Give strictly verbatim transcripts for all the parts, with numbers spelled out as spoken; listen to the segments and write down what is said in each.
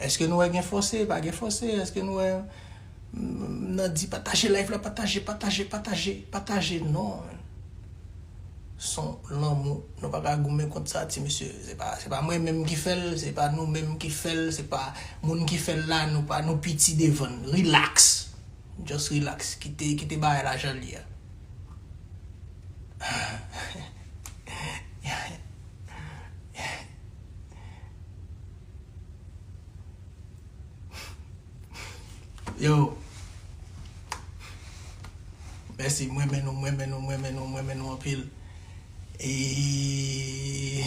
Èske nou wè gen fòse? Pa gen fòse. Èske nou wè, mm, nan di pataje live la, pataje, pataje, pataje, pataje? Non. Se yon lanmou. Nou pa ka goumen kont sa, ti mesye. Se pa, se pa mwen menm ki fè l, se pa nou menm ki fè l, se pa moun ki fè l la, nou pa, nou piti devan l. Relax. Just relax. Kite, kite bagay la jan l ye a. Yo. Mèsi, mwen renmen nou, mwen renmen nou, mwen renmen nou, mwen renmen nou anpil. E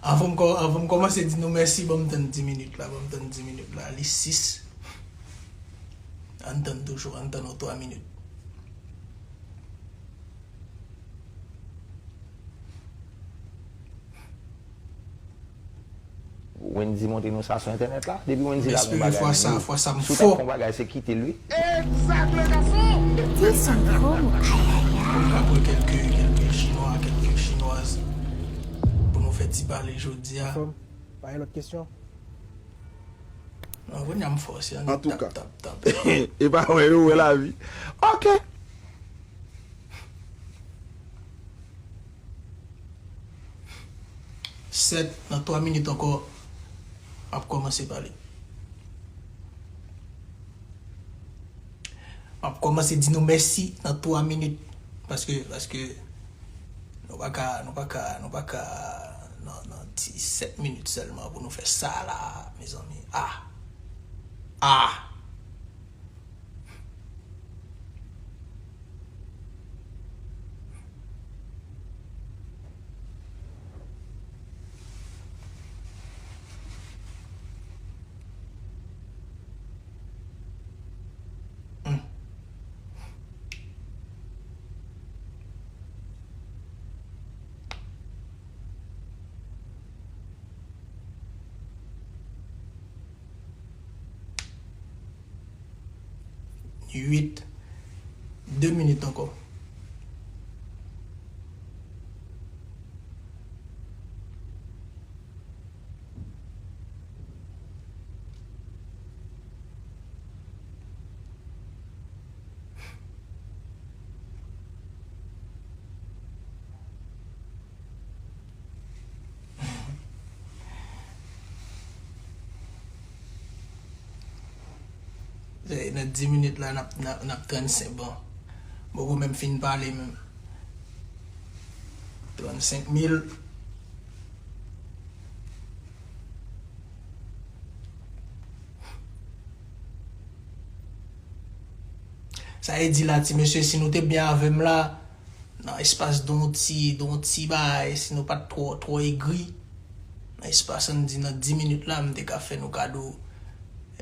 anvan m kò-, anvan m kòmanse di nou mèsi, ban m tann dis minit la, ban m tann dis minit la, li sis. Ann tann toujou, ann tann yon twa minit. Wendy montre nou sa sou entènèt la. Depi Wendy la gon bagay, fwa sa, fwa sa m fò. Si w t ap fè yon bagay, se kite l, wi. Egzak, le gason. Dis un mot, ayayay. Apre kèlke, kèlke chinwa, kèlke chinwaz, pou nou fè ti pale jodi a. Anfòm? Pa gen lòt kesyon? Non, kounye a m fòse an. Antouka, tap, tap, tap. E pa wè yo wè lavi. Ok. Sèt, nan twa minit ankò, m ap kòmanse pale. M ap kòmanse di nou mèsi nan twa minit. Paske, paske nou pa ka, nou pa ka, nou pa ka nan, nan ti sèt minit sèlman pou nou fè sa la, mezanmi. Ah! Ah! Uit. De minit ankò. Nan dis minit la, n ap, n ap, n ap trannsenk, bon. M poko menm fin pale menm. Trannsenk mil. Sa e di la, ti mesye, si nou te byen avè m la, nan espas de yon ti, de yon ti bagay, si nou pa t twò, twò egri, nan espas, ann di, nan dis minit la, m te ka fè nou kado.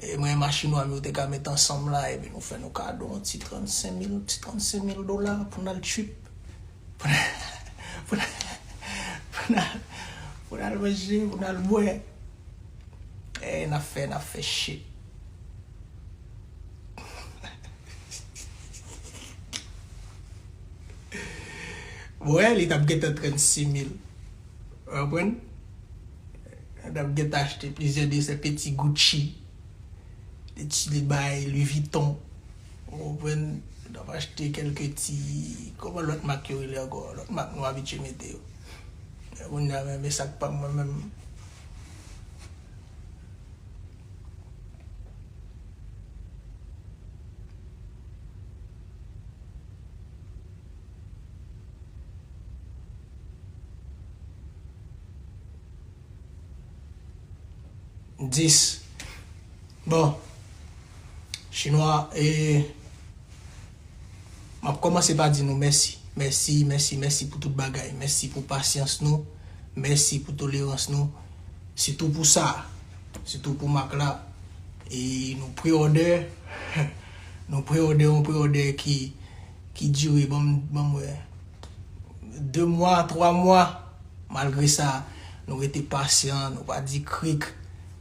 E mwen, machin w a m yo te ka met ansanm la, epi nou fè nou kado yon ti trannsenk mil, ti trannsenk mil dola pou n al trip. Pou n, pou n, pou n al, pou n al manje, pou n al bwè. E n ap fè, n ap fè shit. Bon, wè, li t ap gentan trannsis mil. Ou konprann? Li t ap gentan achte plizyè de sè peti Gucci. Li ti, li bay Louis Vuitton. Ou konprann? Li t ap achte kèlke ti, kòman lòt mak yo rele ankò? Lòt mak nou abitye mete yo. Men kounye a, men, men sa k pa m mwen menm. Dis. Bon. Chinwa, e, m ap kòmanse pa di nou mèsi. Mèsi, mèsi, mèsi pou tout bagay. Mèsi pou pasyans nou. Mèsi pou tolerans nou. Sitou pou sa. Sitou pou mak la. E nou pre-order. Nou pre-order, yon pre-order ki, ki dire, ban m, ban m wè, de mwa, twa mwa. Malgre sa, nou rete pasyan, nou pa di krik.